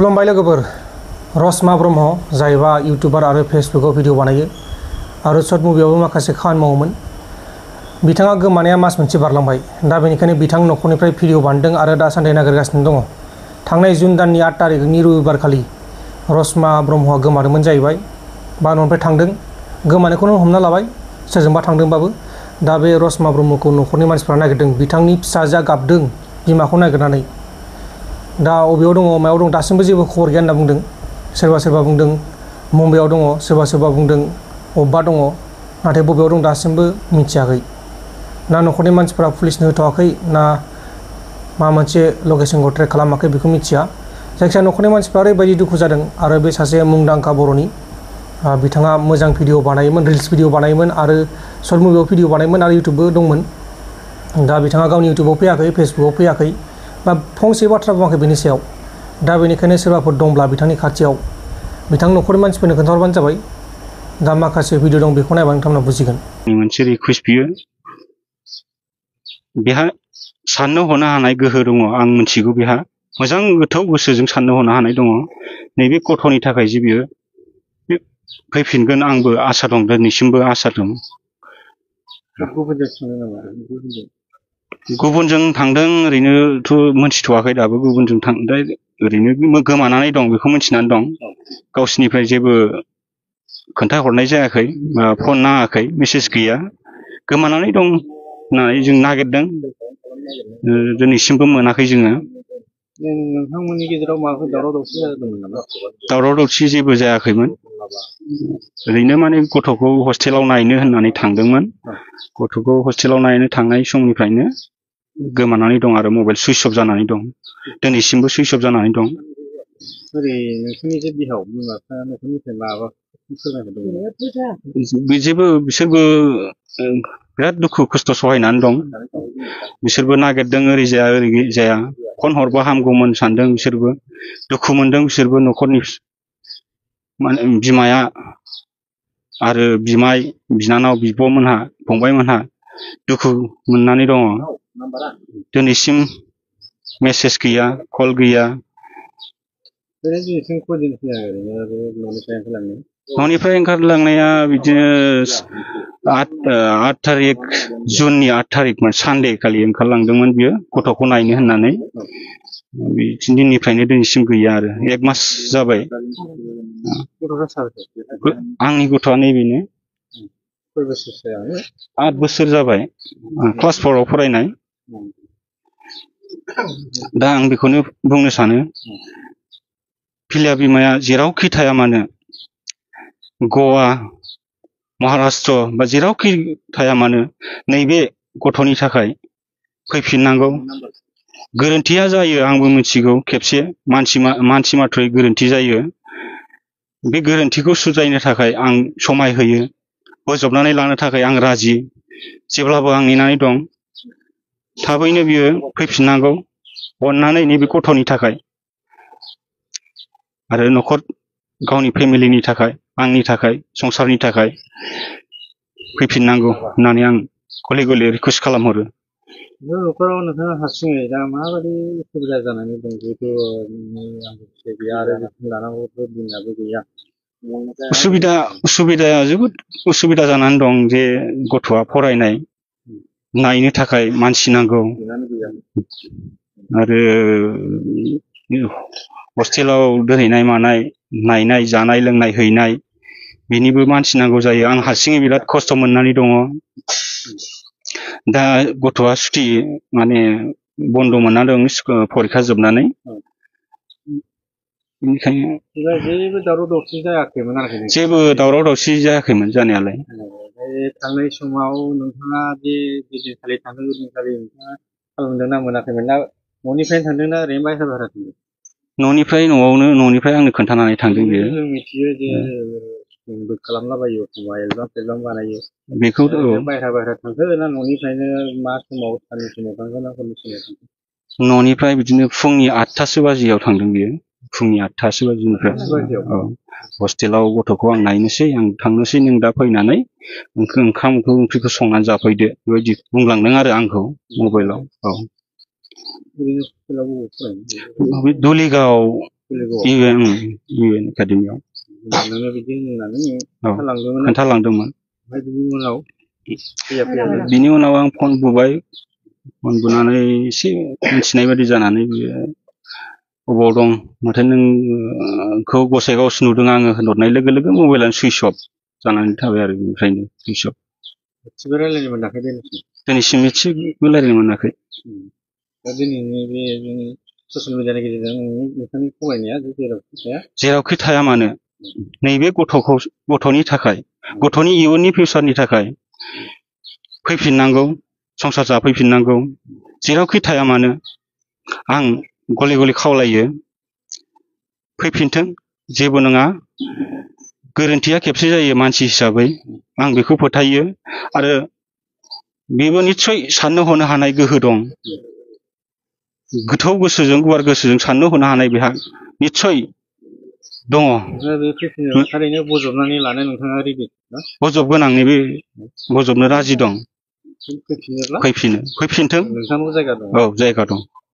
खुलुमबाय लोगोफोर रसमा ब्रह्म जायबा इउटुबार आरो फेसबुकाव भिडिअ बानायो आरो शर्ट मुभियावबो माखासे खामानि मावोमोन। बिथाङा गोमानाया मास मोनसे बारलांबाय। दा बेनिखायनो बिथां नखरनिफ्राय भिडिअ बानायदों आरो दासान्दि नागिरगासिनो दङ। थांनाय जुन दाननि 8 तारिखनि रबिबारखालि रसमा ब्रह्मआ गोमादोंमोन जाहैबाय बा न'निफ्राय थांदों। गोमानायखौनो हमना लाबाय सोरजोंबा थांदोंबाबो। दा बे रसमा ब्रह्मखौ नखरनि मानसिफ्रा नागिरदों। बिथांनि फिसाजोआ गाबदों बिमाखौ नागिरनानै। दा अबेयाव दङ मायाव दं दासिमबो जेबो खबर गैया होनना बुंदों। सोरबा बुंदों मुम्बाइआव दङ, सोरबा बुंदों अब्बा दङ, नाथाय बबेयाव दं दासिमबो मिथियाखै। ना नखरनि मानसिफ्रा पुलिसनो होथ'वाखै ना मा मोनसे लकेसनखौ ट्रेक खालामाखै बेखौ मिथिया। जायखिजाया नखरनि मानसिफ्रा ओरैबायदि दुखु जादों आरो बे सासे मुंदांखा बर'नि बिथाङा मोजां भिडिअ बानायोमोन, रिल्स भिडिअ बानायोमोन आरो शर्ट मुभियाव भिडिअ बानायोमोन आरो इउटुबबो दंमोन। दा बिथाङा गावनि इउटुबाव फैयाखै, फेसबुकाव फैयाखै बा फंसे बाथ्रा बुङाखै बेनि सायाव। दा बेनिखायनो सोरबाफोर दंब्ला बिथांनि खाथियाव बिथां नखरनि मानसिफोरनो खोन्थाहरबानो जाबाय। दा माखासे भिडिअ दं बेखौ नायबा नोंथांमोना बुजिगोन। मोनसे रिकुवेस्ट बियो बेहा साननो हनो हानाय गोहो दङ। आं मिथिगौ बेहा मोजां गोथौ गोसोजों साननो हनो हानाय दङ। नैबे गथ'नि थाखाय जे बियो फैफिनगोन आंबो आसा दं, दिनैसिमबो आसा दं। गुबुनजों थांदों ओरैनोथ' मोनथिथ'वाखै दाबो। गुबुनजों थांदों ओरैनो गोमानानै दं बेखौ मिथिनानै दं। गावसिनिफ्राय जेबो खोन्थाहरनाय जायाखै, फन नाङाखै, मेसेज गैया, गोमानानै दं होननानै जों नागिरदों। दिनैसिमबो मोनाखै जोङो। नोंथांमोननि गेजेराव माबाफोर दावराव दावसि जादोंमोन नामा? दावराव दावसि जेबो जायाखैमोन। ओरैनो माने गथ'खौ हस्टेलाव नायनो होननानै थांदोंमोन। गथ'खौ हस्टेलाव नायनो थांनाय समनिफ्रायनो गोमानानै दं आरो मबाइल सुइच अफ जानानै दं। दिनैसिमबो सुइच अफ जानानै दं। ओरै नोंसोरनि जे बिहाव बिमा बिफाया न'खरनिफ्राय माबा जेबो बिसोरबो बिराद दुखु खस्थ' सहायनानै दं। बिसोरबो नागिरदों ओरै जाया ओरै जाया, फन हरबा हामगौमोन सानदों बिसोरबो। दुखु मोनदों बिसोरबो न'खरनि माने बिमाया आरो बिमाय बिनानाव बिब'मोनहा फंबायमोनहा दुखु मोननानै दङ। दिनैसिम मेसेज गैया, कल गैया। न'निफ्राय ओंखारलांनाया बिदिनो 8 तारिख जुननि 8 तारिखमोन, सानडे खालि ओंखारलांदोंमोन बियो गथ'खौ नायनो होननानै। बिदिनो दिननिफ्रायनो दिनैसिम गैया आरो 1 मास जाबाय। आंनि गथ'आ नैबेनो 8 बोसोर जाबाय, क्लास 4 आव फरायनाय। दा आं बेखौनो बुंनो सानो, फिलिया बिमाया जेरावखि थाया मानो, गवा, महाराष्ट्र बा जेरावखि थाया मानो, नैबे गथ'नि थाखाय फैफिननांगौ। गोरोन्थिया जायो आंबो मिथिगौ, खेबसे मानसि माथ्रयै गोरोन्थि जायो। बे गोरोन्थिखौ सुद्रायनो थाखाय आं समाय होयो, बोजबनानै लानो थाखाय आं राजि। जेब्लाबो आं नेनानै दं। थाबैनो बियो फैफिननांगौ अननानै नैबे गथ'नि थाखाय आरो न'खर गावनि फेमिलिनि थाखाय, आंनि थाखाय, संसारनि थाखाय फैफिननांगौ होननानै आं गले गले रिकुवेस्ट खालामहरो। न'खराव नोंथाङा हारसिङै दा माबायदि सुबिदा जानानै दं? जिहेतु गैया आरो जोथोन लानांगौथ' दिनाबो गैया। उसुबिदाया जोबोद उसुबिदा जानानै दं। जे गथ'आ फरायनाय, नायनो थाखाय मानसि नांगौ आरो हस्टेलाव दोनहैनाय मानाय, नायनाय, जानाय लोंनाय हैनाय, बेनिबो मानसि नांगौ जायो। आं हारसिङै बिराद खस्थ' मोननानै दङ। दा गथ'आ सुथि माने बन्द' मोनना दं फरिखा जोबनानै। बेनिखायनो जेबो दावराव दावसि जायाखैमोन आरोखि? जेबो दावराव दावसि जायाखैमोन जानायालाय। थांनाय समाव नोंथाङा जे दिनखालि थांदों, दिनखालि नोंथाङा खालामदों ना मोनाखैमोन? ना न'निफ्रायनो थांदों ना ओरैनो बायह्रा थांदों? न'निफ्राय आंनो खोन्थानानै थांदों बियो। जों मिथियो जे जोंबो खालामलाबायो, एखमबा एलबाम बानायो। बेखौ बायह्रा थांखो ना न'निफ्रायनो मा समाव, साननि समाव थांखो ना हरनि समाव थांखो? न'निफ्राय बिदिनो फुंनि 8थासो बाजियाव थांदों बियो। फुंनि 8थासो बाजिनिफ्राय। औ, हस्टेलाव गथ'खौ आं नायनोसै, आं थांनोसै, नों दा फैनानै ओंखाम ओंख्रिखौ संनानै जाफैदो, बेबायदि बुंलांदों आरो आंखौ मबाइलाव। औ, दुलिगाव इउ एन एकाडेमियाव नोङो बिदि होननानै औ खोन्थालांदोंमोन खोन्थालांदोंमोन। ओमफ्राय बिनि उनाव फैया बिनि उनाव आं फन बुबाय, फन बुनानै एसे मिथिनाय बायदि जानानै बियो अबाव दं माथो नोंखौ गसाइगावसो नुदों आङो होनहरनाय लोगो लोगो मबाइलानो सुइस अफ जानानै थाबाय आरो बेनिफ्रायनो सुइस अफ। एसेबो रायज्लायनो मोनाखै दिनैसिम एसेबो रायज्लायनो मोनाखै। दा दिनैनि बे जोंनि ससियेल मिडियानि गेजेरजों नोंथांनि फरायनाया जेरावखि थाया मानो नैबे गथ'नि थाखाय, गथ'नि इयुननि फिउचारनि थाखाय फैफिननांगौ, संसार जाफैफिननांगौ, जेरावखि थाया मानो आं गले गले खावलायो फैफिनथों। जेबो नङा, गोरोन्थिया खेबसे जायो मानसि हिसाबै, आं बेखौ फोथायो। आरो बेबो निस्सय साननो हनो हानाय गोहो दं, गोथौ गोसोजों गुवार गोसोजों साननो हनो हानाय बेहा निस्सय दङ। बे फैफिननायाव थारैनो बजबनानै लानो नोंथाङा रेडि ना? बजबगोन, आं नैबे बजबनो राजि दं। फैफिनोब्ला फैफिनथों। नोंथांनाव जायगा दं। औ जायगा दं।